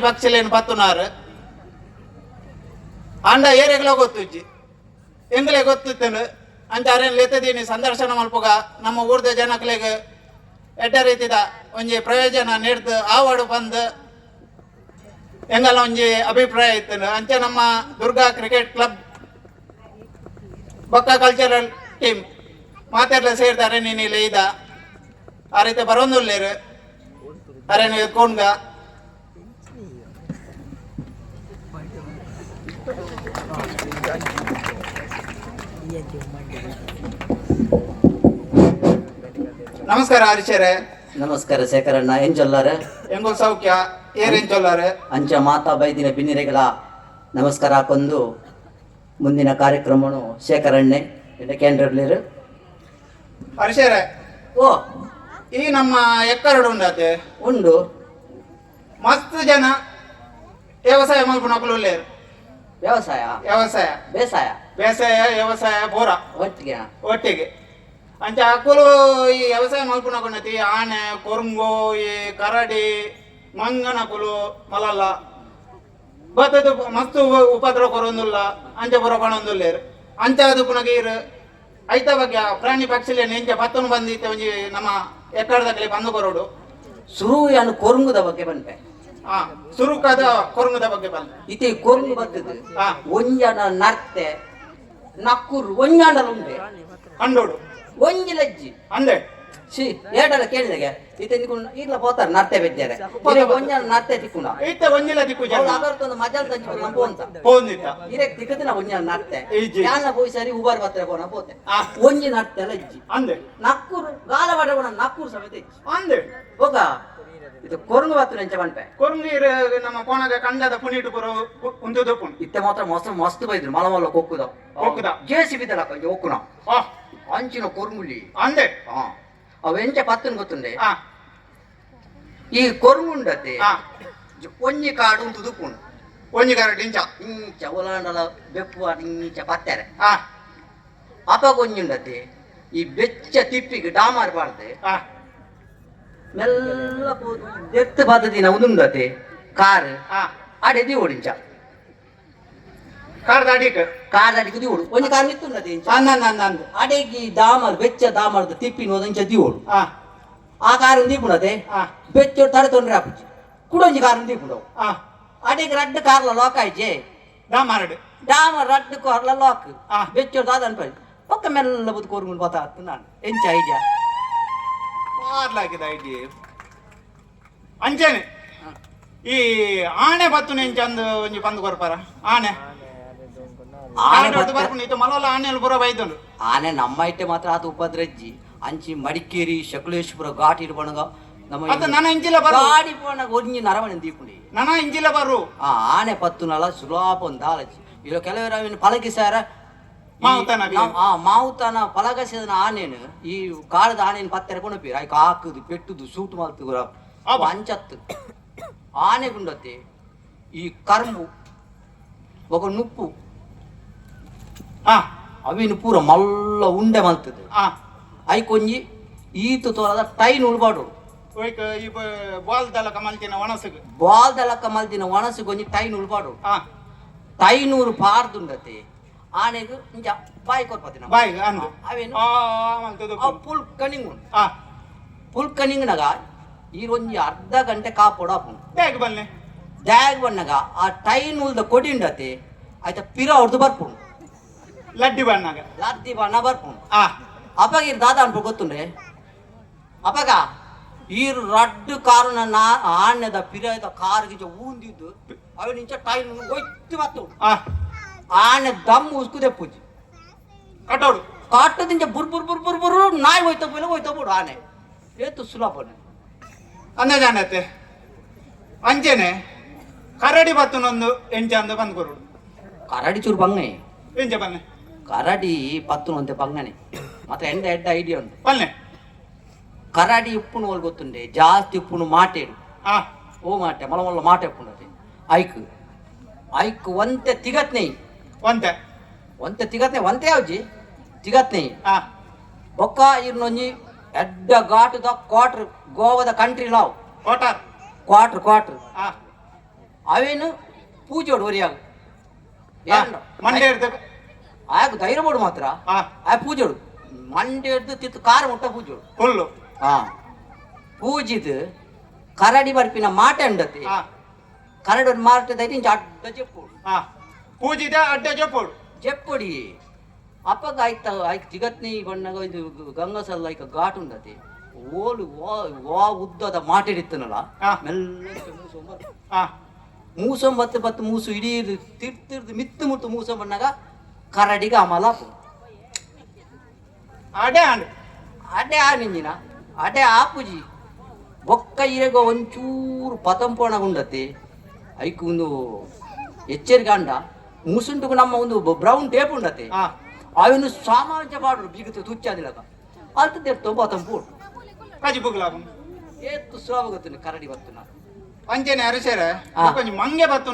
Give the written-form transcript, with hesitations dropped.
ಪಕ್ಷಿಲೇನು ಪತ್ತುನಾರು ಆಂಡ ಏರೆಗ್ಲ ಗೊತ್ತುಜ್ಜಿ ಎಂಗ್ಲೆ ಗೊತ್ತಿತ್ತನು ಅಂಚ ಅರೇನು ಲೆತ್ತದೀನಿ ಸಂದರ್ಶನ ಮಲ್ಪುಗ ನಮ್ಮ ಊರ್ದ ಜನಕ್ಲೆಗ್ ಎಡ್ಡ ರೀತಿದ ಒಂಜಿ ಪ್ರಯೋಜನ ನೀಡ್ದು ಆವಡು ಬಂದು ಎಂಗಲ ಒಂಜಿ ಅಭಿಪ್ರಾಯ ಇತ್ತನು. ಅಂಚ ನಮ್ಮ ದುರ್ಗಾ ಕ್ರಿಕೆಟ್ ಕ್ಲಬ್ ಬೊಕ್ಕ ಕಲ್ಚರಲ್ ಟೀಮ್ ಮಾತೆರ್ಲ ಸೇರ್ದಾರೆ ನೀನು ಇಲ್ಲಿ ಇದ ಆ ರೀತಿ ಬರೋಂದುಲ್ಲೇರು ಅರೆ ಕೋಣ್ಗ. ನಮಸ್ಕಾರ ಹರೀಶರೇ. ನಮಸ್ಕಾರ ಶೇಖರಣ್ಣ, ಎಂಜೊಲ್ಲಾರ? ಎಂಗುಲ್ ಸೌಖ್ಯ, ಏರೇನ್ ಚೊಲ್ಲಾರೆ? ಅಂಚ ಮಾತಾ ಬೈದಿನ ಬಿನ್ನಿರೆಗಳ ನಮಸ್ಕಾರ ಹಾಕೊಂಡು ಮುಂದಿನ ಕಾರ್ಯಕ್ರಮನು ಶೇಖರಣ್ಣೆ ಕೇಂದ್ರಲಿರು. ಹರೀಶರೇ. ಓ. ಈ ನಮ್ಮ ಎಕ್ಕರಡು ಉಂಡಾತೆ? ಉಂಡು. ಮಸ್ತ್ ಜನ ವ್ಯವಸಾಯ ಮಲ್ಪುನಕುಲು ಉಲ್ಲೇರು. ವ್ಯವಸಾಯ? ವ್ಯವಸಾಯ. ಬೇಸಾಯ. ಬೇಸಾಯ, ವ್ಯವಸಾಯ ಪೂರ. ಒಟ್ಟಿಗೆ. ಒಟ್ಟಿಗೆ. ಅಂಚ ಅಕುಲು ಈ ವ್ಯವಸಾಯ ಮಲ್ಪುನಕುಂಡತಿ ಆನೆ, ಕೊರಂಗು, ಈ ಕರಡಿ, ಮಂಗನಕುಲು ಮಲಲ್ಲ ಬತ್ತದ ಮಸ್ತ್ ಉಪದ್ರವ ಕೊರೊಂದುಲ್ಲ. ಅಂಚ ಪೂರ ಪಣೊಂದುಲ್ಲೇರು. ಅಂಚ ಅದು ಪುನಗ ಇರು ಐತ ಬಗ್ಗೆ ಆ ಪ್ರಾಣಿ ಪಕ್ಷಿಲೇನು ಎಂಚ ಪತ್ತೊಂದು ಬಂದಿತ್ತೆ ಒಂಜಿ ನಮ್ಮ ಎಕ್ಕಡದಕ್ಲೆ ಬಂದು ಕೊರೋಡು. ಸುರು ಯಾನು ಕೊರಂಗುದ ಬಗ್ಗೆ ಬನ್ಪೆ. ಆ ಸುರುಕಾದ ಕೊರಂಗುದ ಬಗ್ಗೆ ಬಂದು. ಇತಿ ಕೊರಂಗು ಬರ್ತದೆ. ಒಂಜನ ನರ್ತೆ ನಕ್ಕುರು ಒಂಜಾಂಡಲ ಉಂಡೆ. ಅಂಡೋಡು. ಒಂಜಿ ಲಜ್ಜಿ. ಅಂದೆ. ಸಿ ಏಟಲ್ಲ ಕೇಳಿದಾಗೆ ಇತ್ತೆ ನಿಕುಲ್ ಈಗ್ಲ ಪೋತಾರೆ ನರ್ತೆ ಬೆಜ್ಜಾರೆ. ಒಂಜನ ನರ್ತೆ ತಿಕ್ಕುಂಡ? ಇತ್ತೆ ಒಂಜಿಲ ದಿಕ್ಕು ಜನ. ಅದರ್ತೊಂದು ಮಜಲ್ ತಂಚಿ ನಮ್ಮ ಅಂತ. ಪೋಂದಿತ್ತ. ಇರೆಕ್ ತಿಕ್ಕದಿನ ಒಂಜಿ ನರ್ತೆ. ಇಜ್ಜಿ. ಯಾನ ಪೋಯಿ ಸರಿ ಉಬಾರ್ ಬತ್ರೆ ಪೋನ ಪೋತೆ. ಒಂಜಿ ನರ್ತೆ ಅಲ್ಲ ಇಜ್ಜಿ. ಅಂದೆ. ನಕ್ಕೂರು ಗಾಲ ಬಡವಣ ನಕ್ಕೂರು ಸಮೇತ ಇಜ್ಜಿ. ಅಂದೆ. ಹೋಗ ಇದು ಕೊರಂಗು ಬತ್ತು ನೆಂಚ ಪನ್ಪೆ. ಕೊರಂಗು ಇರು ನಮ್ಮ ಕೋಣಗ ಕಂಡದ ಪುನೀಟು ಪುರ ಉಂದು ಪುಣ್. ಇತ್ತೆ ಮಾತ್ರ ಮಸ್ತ್ ಮಸ್ತ್ ಬೈದ್ರು ಮಲ ಮಲ್ಲ ಕೊಕ್ಕುದ. ಕೊಕ್ಕುದ. ಜೇಸಿ ಬಿದ್ದಲ ಕೊಂಚ ಒಕ್ಕುನ. ಅಂಚಿನ ಕೊರಂಗುಲಿ. ಅಂದೆ. ಹಾ, ಅವು ಎಂಚ ಪತ್ತನ್ ಗೊತ್ತುಂಡೆ? ಈ ಕೊರಂಗುಂಡತೆ ಒಂಜಿ ಕಾಡು ಉಂಟು ತುದುಪುಂಡು. ಒಂಜಿ ಕರಡಿ ಇಂಚ. ಇಂಚ ಒಲಾಂಡಲ ಬೆಪ್ಪು ಇಂಚ ಪತ್ತೆರೆ. ಅಪಗ ಒಂಜುಂಡತೆ ಈ ಬೆಚ್ಚ ತಿಪ್ಪಿಗೆ ಡಾಮಾರ್ ಪಾಡ್ದೆ. ಮೆಲ್ಲ ಪೋದು ದೆತ್ತು ಪದ್ಧತಿನ ಉಂದುಂಡತೆ ಕಾರ್. ಅಡೆ ದಿವೋಡು ಇಂಚ. ಕಾರ್ದ ಅಡಿಕ್. ಕಾರ್ ಅಡಿಗೆ ದಿವೋಡು, ಒಂಜಿ ಕಾರ್ ನಿತ್ತುಂಡತೆ ಇಂಚ. ಅಂದ ಅಂದ ಅಂದ. ಅಡೆಗಿ ಡಾಮರ್ ಬೆಚ್ಚ ದಾಮರ್ದ ತಿಪ್ಪಿನ ಇಂಚ ದಿವೋಡು. ಆ ಕಾರ್ ದೀಪುಂಡತೆ. ಬೆಚ್ಚ ತಡೆ ತೊಂದ್ರೆ ಆಪುಜಿ, ಕುಡೊಂಜಿ ಕಾರ್ ದೀಪುಂಡವು. ಅಡೆಗೆ ರಡ್ಡ್ ಕಾರ್ಲ ಲಾಕ್ ಆಯ್ಜೆ. ಡಾಮಾರಡು. ಡಾಮರ್ ರಡ್ಡ್ ಕಾರ್ಲ ಲಾಕ್. ಬೆಚ್ಚೋಡು ದಾದ ಅನ್ಪರಿ ಪಕ್ಕ ಮೆಲ್ಲ ಬುದ್ ಕೋರ್ಗುಂಡು ಬತ್ತ ನಾನು ಎಂಚ ಐಡಿಯಾ? ಪಾರ್ಲಾಕಿದ ಐಡಿ ಅಂಚನೆ ಈ ಆಣೆ ಬತ್ತುನ ಎಂಚ ಅಂದು ಒಂಜಿ ಪಂದು ಕೊರ್ಪಾರ ಆನೆ. ಆನೆ ಆನೆ ಬರ್ಪುಂಡು ಇತ್ತು ಮಲೋಲ ಆನೆಲು ಪೂರ ಬೈದುಂಡು. ಆನೆ ನಮ್ಮ ಇಟ್ಟೆ ಮಾತ್ರ ಆತ ಉಪದ್ರಜ್ಜಿ. ಅಂಚಿ ಮಡಿಕೇರಿ, ಸಕಲೇಶ್ಪುರ ಘಾಟ್ ಇಡ್ಬಣಗ ನಮ್ಮ. ಅತ್ತ ನನ ಇಂಚಿಲ ಬರು. ಗಾಡಿ ಪೋಣಗ ಒಂಜಿ ನರವಣೆ ದೀಪುಂಡಿ. ನನ ಇಂಚಿಲ ಬರು. ಆ ಆನೆ ಪತ್ತುನಲ ಸುಲಾಪ ಒಂದು ದಾಲಜಿ ಇಲ್ಲ. ಕೆಲವರು ಅವಿನ ಪಲಗಿಸಾರ. ಮಾವುತನ ಬಿ. ಆ ಮಾವುತನ ಪಲಗಸಿದ ಆನೇನು ಈ ಕಾಲದ ಆನೇನು ಪತ್ತೆರ ಕೊಣಪೀರ ಐಕ್ ಹಾಕುದು ಪೆಟ್ಟುದು ಸೂಟ್ ಮಲ್ತು. ಅಬ್ಬಾ. ಅಂಚತ್ತು ಆನೆ ಗುಂಡತ್ತೆ ಈ ಕರ್ಮು ఒక నుప్పు. ಅವಿನ ಪೂರ ಮಲ್ಲ ಉಂಡೆ ಮಲ್ತದೆ. ಐಕೊಂಜಿ ಈತ ತೋರದ ಟೈನ್ ಉಳ್ಬಾಡು. ಒಯ್ಕ್ ಈ ಬಾಲ್ ದಲಕ ಮಲ್ತಿನ ಒಣಸುಗು. ಬಾಲ್ ದಲಕ ಮಲ್ದಿನ ಒಣಸುಗೊಂಜಿ ಟೈನ್ ಉಳ್ಬಾಡು. ಟೈನೂರು ಪಾರ್ದುಂಡತೆ ಆನೆಗ್ ಇಂಚ ಬಾಯಿ ಕೊರ್ಪತಿ. ಬಾಯ್ ಅಂದು. ಅವೇನು ಮಲ್ತದು. ಅವು ಫುಲ್ ಕಣಿಂಗ್ ಉಂಡು. ಫುಲ್ ಕಣಿಂಗ್ನಾಗ ಈ ಒಂಜಿ ಅರ್ಧ ಗಂಟೆ ಕಾಪೋಡು ಆಪುಂಡು. ಬೇಗ ಬನ್ನಿ. ದ್ಯಾಗ್ ಬಣ್ಣಗ ಆ ಟೈನ್ ಉಲ್ದ ಕೊಡಿ ಉಂಡತೆ ಆಯ್ತ ಪಿರ ಹೊಡ್ದು ಬರ್ಪುಂಡು. ಲಡ್ಡಿ ಬಣ್ಣಾಗ. ಲದ್ದಿ ಬಣ್ಣ ಬರ್ಪುಂಡು. ಅಪಗ ಇರ್ ದಾದ ಅನ್ಪು ಗೊತ್ತುಂಡೆ? ಅಪಗ ಈರು ರಡ್ಡು ಕಾರುನ ನಾ ಆಣ್ಯದ ಪಿರಾಯದ ಕಾರ್ ಗಿಂಚ ಊಂದಿದ್ದು ಅవి ನಿಂಚ ಟೈನ್ ಒಯ್ತು ಮತ್ತು ಆನೆ ದಮ್ ಉಸ್ಕುದೆ ಪೂಜಿ. ಕಟ್ಟೋಡು. ಕಾಟದಿಂಚ ಬುರ್ ಬುರ್ ಬುರ್ ಬುರ್ ಬುರ್ ನಾಯಿ ಹೋಯ್ತ ಬೋಲೆ ಹೋಯ್ತ ಬಿಡು ಆನೆ ಏತು ಸುಲಭನೆ. ಅಂದಾಜಾನತ್ತೆ ಅಂಚೆನೆ ಕರಡಿ ಬತ್ತುನೊಂದು ಎಂಚ ಅಂದು ಬಂದ್ ಕೊರುಡು. ಕರಡಿ ಚೂರು ಬಂಗನೆ. ಎಂಚ ಬನ್ನೆ? ಕರಡಿ ಪತ್ತುನು ಅಂತೆ ಬಂಗನೆ ಮಾತ್ರ ಎಂಡ ಎಡ್ಡ ಐಡಿಯಾ ಉಂಟು. ಬನ್ನೆ. ಕರಡಿ ಉಪ್ಪುನು ಒಲ್ ಗೊತ್ತುಂಡೆ? ಜಾಸ್ತಿ ಉಪ್ಪುನು ಮಾಟೇಡು. ಓ ಮಾಟೆ ಮೊಲ ಮೊಲ ಮಾಟೆ ಉಪ್ಪುಂಡು ಐಕ್ ಐಕ್ ಒಂತೆ ತಿಗತ್ನೇ. ಒಂತೆ. ಒಂತೆ ತಿಗತ್ನೆ, ಒಂತೆ ಯಾವ್ಜಿ ತಿಗತ್ನೆ. ಬೊಕ್ಕ ಇರ್ನೊಂಜಿ ಎಡ್ಡ ಘಾಟದ ಕ್ವಾರ್ಟರ್, ಗೋವಾದ country love. Kotar. Quarter quarter. ಅವೇನು ಪೂಜೋಡು ಒರಿಯಾಗ. ಮಂಡೆ ಹಿಡ್ದು. ಆಯಕ್ ಧೈರ್ಯ ಬೋಡು ಮಾತ್ರ. ಆ ಪೂಜೋಡು ಮಂಡೆ ಹಿಡ್ದು ತಿತ್ತು ಕಾರ್ ಮುಟ್ಟ ಪೂಜೋಡು. ಫುಲ್ಲು. ಆ ಪೂಜಿದ್ ಕರಡಿ ಬರ್ಪಿನ ಮಾಟೆ ಅಂಡತಿ. ಕರಡಿ ಒಂದು ಮಾಟೆ ದೈತಿ ಇಂಚ ಅಡ್ಡ ಜೆಪ್ಪೋಡು. ಪೂಜಿದ ಅಡ್ಡ ಜಪ್ಪೋಡು. ಜೆಪ್ಪೊಡಿ. ಅಪ್ಪಗ ಆಯ್ತ ಆಯ್ತು ಜಿಗತ್ನಿ ಬಣ್ಣಗ ಇದು ಗಂಗಸಲ್ಲ ಐಕ ಘಾಟ್ ಉಂಡತಿ. ಓಲು ವಾ ವಾ ಉದ್ದದ ಮಾಟೆಡಿತ್ತನಲ್ಲ. ಮೆಲ್ಲ ಮೂಸೊಂಬತ್ತು. ಮೂಸೊಂಬತ್ತು ಬತ್ತು ಮೂಸು ಇಡೀ ತಿರ್ತಿರ್ದು ಮಿತ್ತು ಮುಟ್ಟು ಮೂಸೊಂಬಣ್ಣಗ ಕರಡಿಗೆ ಅಮಲ ಆಪುಂಡು. ಅಡೆ ಅಂಡ್. ಅಡೆ ಆ ನಿಂಜಿನ ಅಡೆ ಆಪುಜಿ. ಬೊಕ್ಕ ಇರೆಗ ಒಂಚೂರು ಪತಂಪೋಣ ಉಂಡತಿ. ಐಕ್ ಒಂದು ಎಚ್ಚರಿಕೆ ಅಂಡ ಮುಸುಂಟುಗು ನಮ್ಮ ಒಂದು ಬ್ರೌನ್ ಟೇಪ್ ಉಂಡತಿ. ಅವನು ಸಾಮಾನ್ಯ ಪಾಡು ಬೀಗತ್ತು ತುಚ್ಚಾದಿಲಕ ಅಲ್ತ ದೇಡ್ತೋ ಪತಂಪೋಡು. ಕಜಿ ಬುಗ್ಲಾಪು. ಏತ್ತು ಸುಲಭ ಗೊತ್ತುಂಡು ಕರಡಿ ಬತ್ತುನ. ಅಂಚೆನೆ ಅರಿಸೇರೆ. ಒಂಜಿ ಮಂಗೆ ಬತ್ತು.